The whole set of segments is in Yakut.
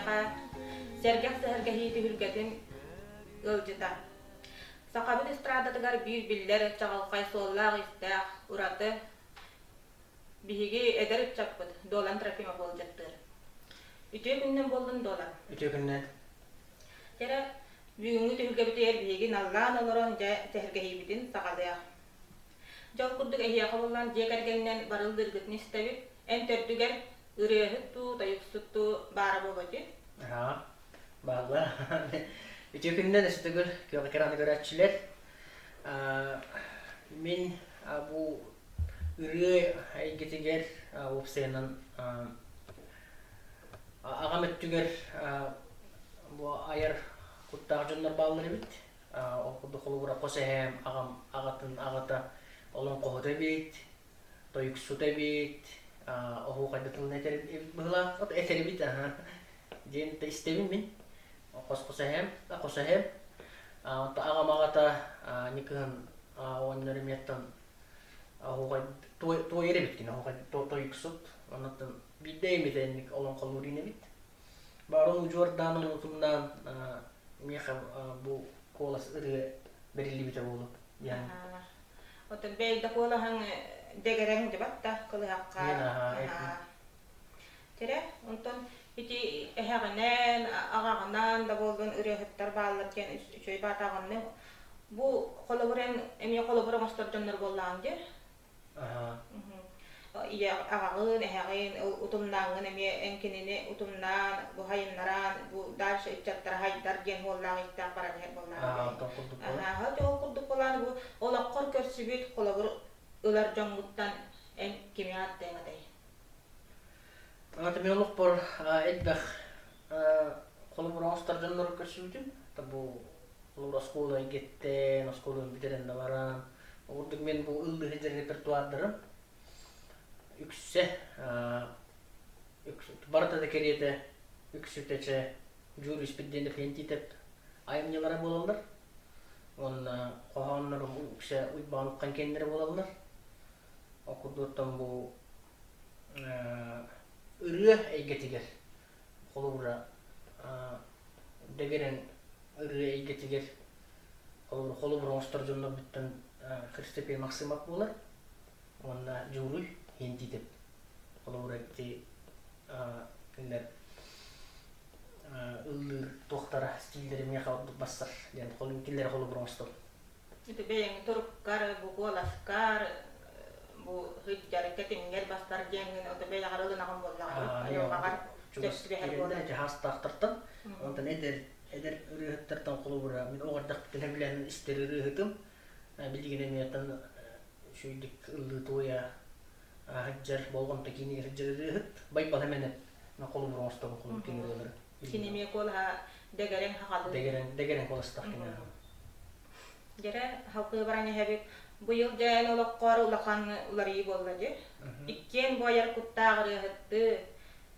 эһиэхэ сэргэх сэһэргэһии түһүлгэтин ыалдьыта. Сахабыт эстрадатыгар биир биллэр чаҕылхай суоллаах-иистээх ураты биһиги эдэр ыччаппыт Дуолан Трофимов ыалдьыттыыр. Үтүө күнүнэн буоллун, Дуолан. Үтүө күнүнэн. Кэрэ бүгүҥҥү түһүлгэбитигэр биһиги наллаан олорон дьэ сэһэргэһиибитин саҕалыах. Дьол курдук эһиэхэ буллан дьиэ кэргэнинэн барыллыыргытын истэбит. Эн төрдүгэр ырыаһыт дуу, тойуксут дуу баара буолуо дии? Аһаа, бааллар. Үтүө күнүнэн өссө төгүл күөх экраны көрөөччүлэр. Мин бу ырыа эйгэтигэр уопсайынан аҕам өттүгэр бу айар куттаах дьоннор бааллар эбит. Ол курдук холобура хос эһээм аҕам аҕатын аҕата олоҥхоһута эбит, тойуксута эбит, оһуохайдатылын этэр эбит быһыылаах этэр эбит аһа диэн истэбин мин. Хос-хос эһээм, хос эһээм. Онто аҕам аҕата Ньыкыһын оҕонньор эмиэттэн оһуохай туойар эбит кини оһуохай тойуксут. Оннуттан биирдэ эмитэ инник олоҥхолуур эбит. Баарын удьуордаан онутумнаан миэхэ бу куолас ырыа бэриллибитэ буолуо диэн. Оттон бэйдэ куолаһыҥ дэгэрэҥ дебат да кылыһахха. Тирэ, онтон ити эһэҕинэн, аҕаҕынан да буоллун ырыаһыттар бааллар диэн үчүгэй баатаҕынны. Бу холобур эн эмиэ холобур оҥостор дьоннор буоллаҕын дии. Ийэ аҕаҕын, эһэҕин утумнааҥҥын эмиэ эн кинини утумнаан, бу хайыннаран, бу дальше ыччаттара хайдар диэн уоллаах истээх баран иһэр буоллаҕын. Аһаа, ол курдук буолаан бу олоххор көрсүбүт холобур ылар дьоҥҥуттан эн кими ааттыаҥ этэй? Аата мин олохпор элбэх холобур оҥостор дьоннору көрсүбүтүм. Бу холобур оскуола эйгэттэн, оскуоланы бүтэрэн да баран, ол курдук мин бу ыллыы сылдьар репертуардарым үксэ барыта да кэриэтэ үксүтэчэ Дьуур Испирдиэнэп Лентитэп айымньылара буолаллар. Уонна хоһооннорум үксэ Уйбаан Уххан киэннэрэ буолаллар. Ол курдуктан бу ырыа эйгэтигэр холобура дэгэрэн ырыа эйгэтигэр холобур холобур оҥостор дьоннорбуттан Христопей Максимов буолар уонна Дьууруй Хиэнтиитэп холобура ити кинилэр ыллыыр туохтара стиллэрэ миэхэ ордук барсар диэн кинилэри холобур оҥостобун. Ити бэйэҥ туруккар, бу куоласкар, бу сылдьар кэтиҥҥэр бастар диэҥҥин ото бэйэҕэр ылынаҕын буоллаҕа айылҕаҕар чугас киирэллэр дьаһаастаахтартан онтон эдэр эдэр ырыаһыттартан холобура мин оҕо эрдэхпиттэн сөбүлээн истэр ырыаһытым билигин эмиэтэн үчүгэйдик ыллыы туойа сылдьар болҕомто киинигэр сылдьар ырыаһыт Байбал Эмэнэп холобур оҥостобун холобур кини ырыалары Кини эмиэ куолаһа дэгэрэҥ хахалыы дэгэрэҥ дэгэрэҥ куоластаах кини Дьэрэ, халкыы баран иһэбит. Быйыл дьээн олоххор улахан уларыйыы буолла дии. Иккиэн бу айар куттаах ырыаһыттыы,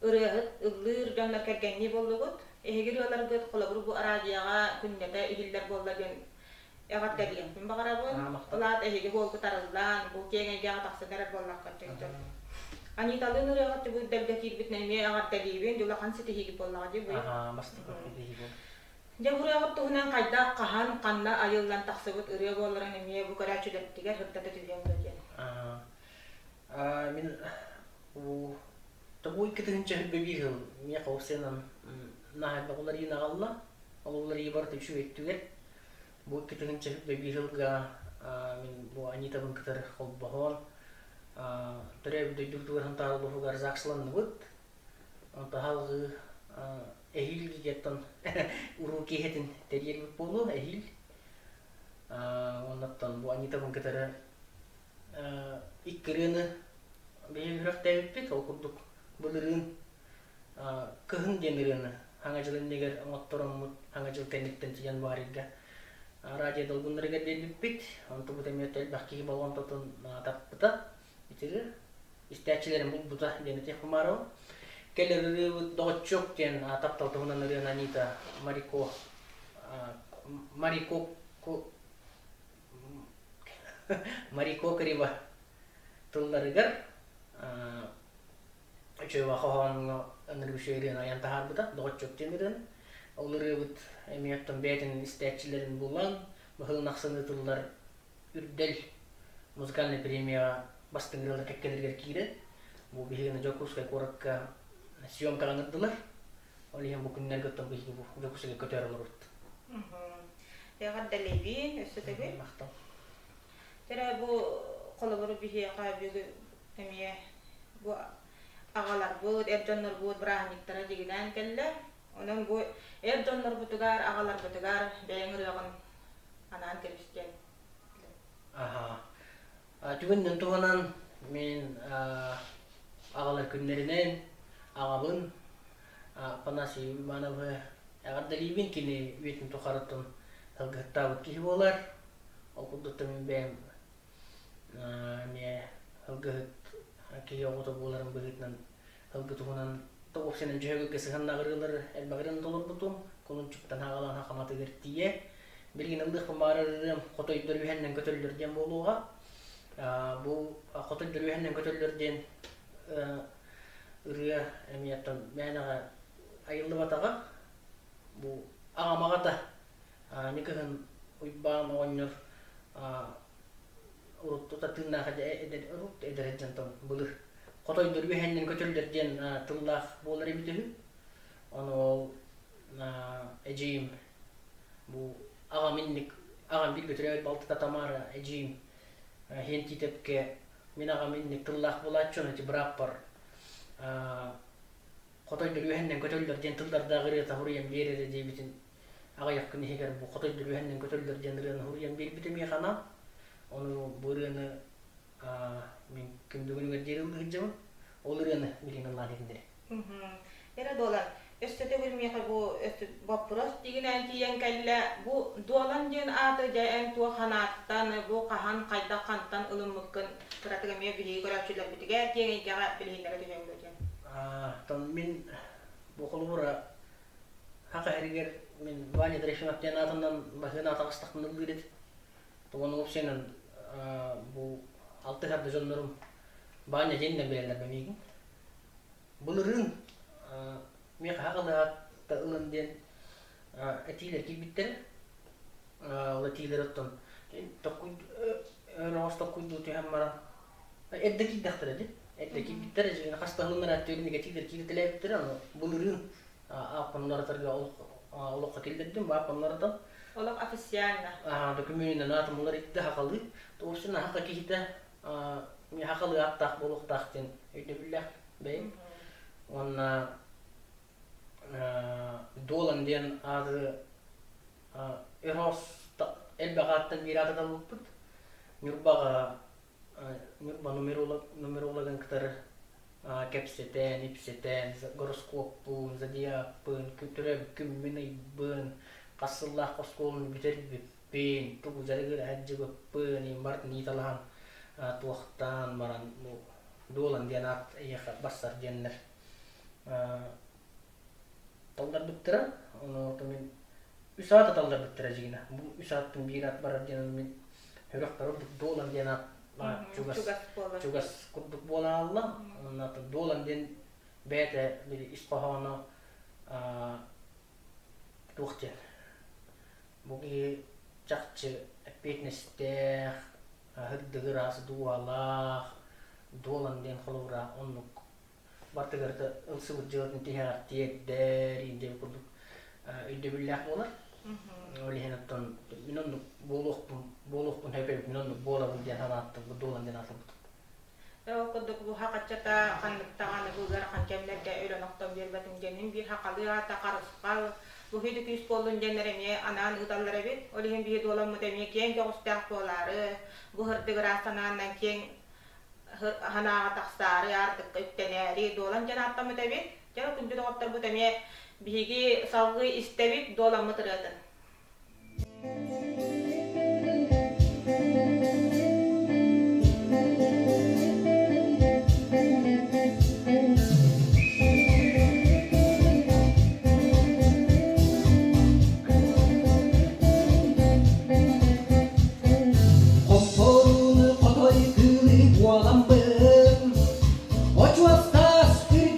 ырыаһыт ыллыыр дьоннор кэргэннии буоллугут. Эһиги ырыаларгыт холобур бу араадьыйаҕа күннэтэ иһиллэр буолла диэн эҕэрдэлиэхпин баҕарабын. Ол аата эһиги уолгут арыллан, бу киэҥ эйгэҕэ тахсан эрэр буоллаххыт дьон. Аниталыын ырыаҕыт бу үрдэлгэ киирбитинэн эмиэ эҕэрдэлиибин, улахан ситиһиигит буоллаҕа дии бу. Бастакы ситиһии буолла. Дьэ, бу ырыаҕыт туһунан хайдах, хаһан, ханна айыллан тахсыбыт ырыа буоларын эмиэ бу көрөөччүлэрбитигэр сырдата түһүөҥ дуо диэн. Мин бу 2021 сыл миэхэ уопсайынан наһаа элбэх уларыйыыны аҕалла. Ол уларыйыы барыта үчүгэй өттүгэр. Бу 2021 сылга мин бу Анитабын кытары холбоһон төрөөбүт дойдубутугар Сунтаар улууһугар ЗАГСланныбыт. Онтон салҕыы эһиил гигеттан уруу киэһэтин тэрийэрбит буолуо эһиил. Оннуттан бу Анитабын кытары икки ырыаны биһиги күрэхтээбиппит. Ол курдук былырыын Кыһын диэн ырыаны Хаҥа дьыл иннигэр оҥоттороммут Хаҥа дьыл кэнниттэн январьга радио долгуннарыгар биэрбиппит. Онтубут эмиэ элбэх киһи болҕомтотун тарпыта. Итири истээччилэрин булбута диэн этиэх Хумарова. Кэлэр ырыабыт Доҕоччуок диэн таптал туһунан ырыаны Анита Марико Марико Марико Криво тылларыгар. Үчүгэй хоһооҥҥо ынырык үчүгэй ырыаны айан таһаарбыта, Доҕоччук диэн ырыаны. Ол ырыабыт эмиэ оттон бэйэтин истээччилэрин булан, быһылын ахсын ыытыллар Үрдэл музыкальнай премияҕа бастыҥ ырыалар кэккэлэригэр киирэн, бу биһигини Дьокуускай куоракка съемкаҕа ыҥырдылар. Ол иһин бу күннэргэ оттон биһиги бу Дьокуускайга көтөөр олорбут. Эҕэрдэлиибин, өссө төгүл. Махтал. Тэрэ бу холобуру биһиэхэ бүгүн эмиэ бу аҕаларбыт, эр дьоннорбут бырааһынньыктара дьигинээн кэллэ. Онон бу эр дьоннорбутугар, аҕаларбытыгар бэйэҥ ырыаҕын анаан кэбистиэн. Аха. Түгэнинэн туһанан мин аҕалар күннэринэн аҕабын Афанасий Ивановы эҕэрдэлиибин кини үйэтин тухарытын сылгыһыттаабыт киһи буолар. Ол курдук мин бэйэм эмиэ сылгыһыт киһи оҕото буоларым быһыытынан сылгы туһунан уопсайынан дьөһөгөйгө сыһыаннаах ырыалары элбэҕирэн толорбутум. Кулунчуктан аҕалан хахаматыгар тиийэ. Билигин ыллыахпын баҕарар ырыам «Хотойдор үһэннэн көтөллөр» диэн буолуоҕа. Бу «Хотойдор үһэннэн көтөллөр» диэн ырыа эмиэ оттон мээнэҕэ айыллыбатаҕа. Бу аҕам аҕата Ньыкыһын Уйбаан оҕонньор урут тута тыыннаах эдэр урут эдэр дьонтон былыр хотойдор үөһэннэн көтөллөр диэн тыллаах буолар эбит үһү. Ону ол эдьиийим бу аҕам инник аҕам бииргэ төрөөбүт балтыта Тамара эдьиийим иһин Тиитэпкэ мин аҕам инник тыллаах буолааччы ону ити бырааппар хотойдор үөһэннэн көтөллөр диэн тыллардаах ырыата суруйан биэр эрэ диэбитин аҕыйах күн иһигэр бу хотойдор үөһэннэн көтөллөр диэн ырыаны суруйан биэрбитим миэхэ анаан. Ону бу ырыаны мин күн бүгүнүгэр диэри ыллыы сылдьабын. Ол ырыаны билигин ыллаан иһиннэри. Эрэ дуолан, өссө төгүл миэхэ бу боппуруос тигинээн тиийэн кэллэ. Бу дуолан диэн ааты дьэ эн туох санааттан, бу хаһан, хайдах, хантан ылыммыккын кыратык эмиэ биһиги көрөөччүлэрбитигэр киэҥ эйгэҕэ билиһиннэрэ түһүөҥ дуо диэн. Оттон мин бу холобура Саха сиригэр мин Ваня Трефимов диэн аатынан баһыын аата аҕыстахпына ыллыыр этим. Тугун уопсайынан бу алтыһар да дьоннорум Ваня диэнинэн билэллэр миигин. Былырыын миэхэ хаҕылыһаатта ылын диэн этиилэр киирбиттэрэ. Ол этиилэр оттон токкуй оҥос токкуйдуу түһэн баран эрдэ киирдэхтэрэ дии. Эрдэ киирбиттэрэ дьиҥэ хас да сылын түөрүнүк этиилэр кииртэлээбиттэрэ ону былырыын ааппаннарытарга олоххо киллэрдим ааппаннарытан Олох официально. Докумуонунан аатым уларыйда хахалыы. Туохсун хаха киһитэ хахалыы ааттаах буолуохтаах диэн өйдөбүллээх бэйэм. Уонна Дуолан диэн ааты Өрөс элбэх ааттан биир ааты талбыппыт. Ньурбаҕа Ньурба нумерологын кытары кэпсэтэн, ипсэтэн, гороскоппун, зодиакпын, төрөөбүт күммүн-ыйбын, хас сыллаах оскуоланы бүтэрбиппин, тугу дьарыгыр сылдьыбыппын, иһин барытын ыйыталаһан туохтаан баран бу Дуолан диэн аат эйиэхэ барсар диэннэр талларбыттара. Ону мин үс ааты талларбыттара дьигинэ. Бу үс ааттан биир аат барар диэн мин сүрэхпэр ордук Дуолан диэн аат чугас чугас курдук буолан аалла. Онно Дуолан диэн бэйэтэ били ис хоһооно туох диэн бу киһи чахчы эппиэтинэстээх, сырдыгы ыраас дууһалаах Дуолан диэн холобура оннук бартыгар да ылсыбыт дьыалатын тиһэҕэр тиэрдэр диэн курдук өйдөбүллээх буолар. Ол иһин оттон мин оннук буолуохпун буолуохпун сөп эбит, мин оннук буолабын диэн санааттым, дуолан диэн аатырбытым. Ол курдук бу хахаччата ханныктаҕаны бу ыарахан кэмнэргэ өлөн охтон биэрбэтин диэнин биир хахалыы аата харысхал бу хүдү күүс буоллун диэннэр эмиэ анаан ыыталлар эбит. Ол иһин биһи дуоламмыт эмиэ киэҥ көҕүстээх буолаары, бу сырдык ыраас санааннан киэҥ санааҕа тахсаары, аартыкка үктэнээри дуолан диэн ааттаммыт эбит. Дьэ, күндү доҕотторбут эмиэ биһиги салгыы истэбит дуоламмыт ырыатын. Хоппоруну хотой кыылы буоламмын, Очуостаас үрдүк.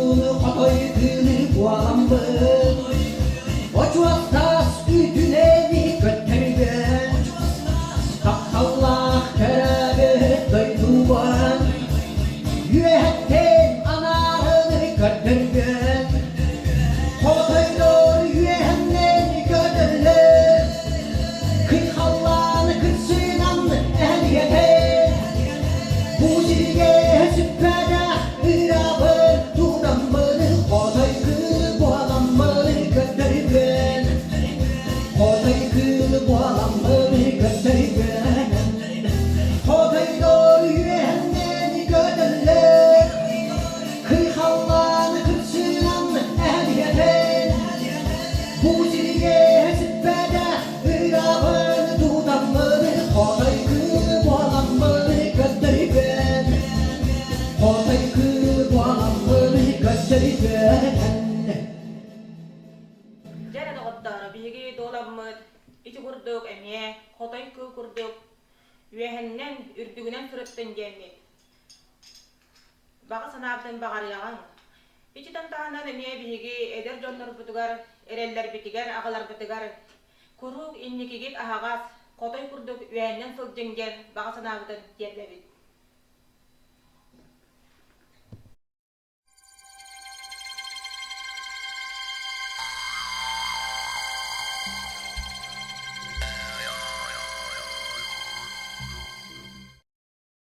Ойууну хотой кыылы буоламмын, Очуостаас үүтүнэн көттөргөн, Тапталлаах төрөөбүт дойдубун, Үөһэттэн анаарыны көрдөргөн, Хотойдор үөһэннэн көтөллөр, Кый халлааны кырсыынан эһэлиэтэн, Бу сиргэ сүппэтэх ыырабын тутаммын, Хотой кыыл буоламмын көрдөргөн, Хотой кыыл буоламмын көрдөргөн, Хотойдор үөһэннэн көтөллөр, Кый халлааны кырсыынан эһэлиэтэн, Бу сиргэ сүппэтэх ыырабын тутаммын, Хотой кыыл буоламмын көрдөргөн, Хотой кыыл буоламмын көрдөргөн. Дьэ эрэ доҕотторо, биһиги дуоламмыт ити курдук эмиэ хотой кыыл курдук үөһэннэн, үрдүгүнэн сырыттын диэммит Баҕа санаабытын баҕарыаҕыҥ. Ититэн таһынан эмиэ биһиги эдэр дьоннорбутугар, эрэллэрбитигэр, аҕаларбытыгар куруук инникигит аһаҕас, хотой курдук үөһэннэн сылдьыҥ диэн баҕа санаабытын тиэрдэбит.